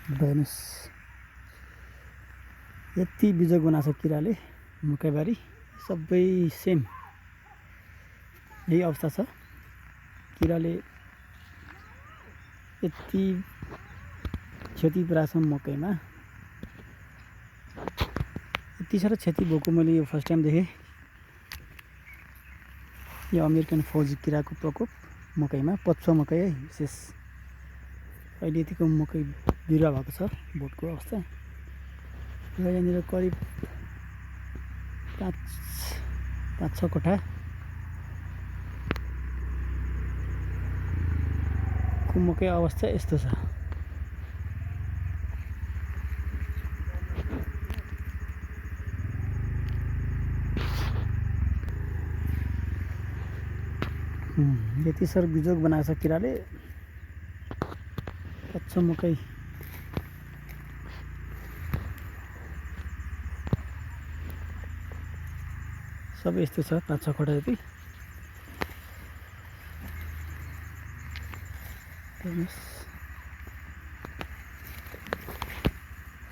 हेर्नुहोस् यति बिजोग बनाएको छ किराले मकैबारी सबै सेम यही अवस्था छ। किराले यति क्षति पुऱ्याएको छ मकैमा। यति साह्रो क्षति भएको मैले यो फर्स्ट टाइम देखेँ। यो अमेरिकन फौजी किराको प्रकोप मकैमा, पछुवा मकै है विशेष। अहिले यतिको मकै बिरुवा भएको छ बोटको अवस्था। र यहाँनिर करिब 5-6 कठा को मकै अवस्था यस्तो छ। यति साह्रो बिजोग बनाएको छ किराले। कच्चा मकै सबै यस्तो छ, 5-6 कठा जति।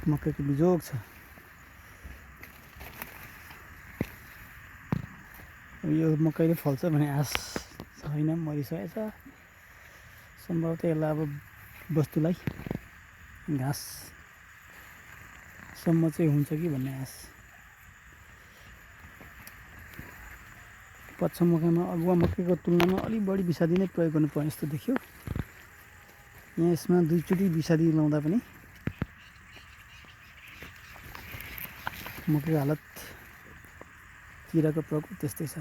मकैको बिजोग छ। यो मकैले फल्छ भने आश छैन, मरिसकेको छ। सम्भवतः यसलाई अब वस्तुलाई घाँससम्म चाहिँ हुन्छ कि भन्ने आश। पछ्वा मकैमा अगुवा मकैको तुलनामा अलिक बढी विषादी नै प्रयोग गर्नुपर्ने जस्तो देखियो। यहाँ यसमा 2 चोटि विषादी लाउँदा पनि मकैको हालत किराको प्रकोप त्यस्तै छ।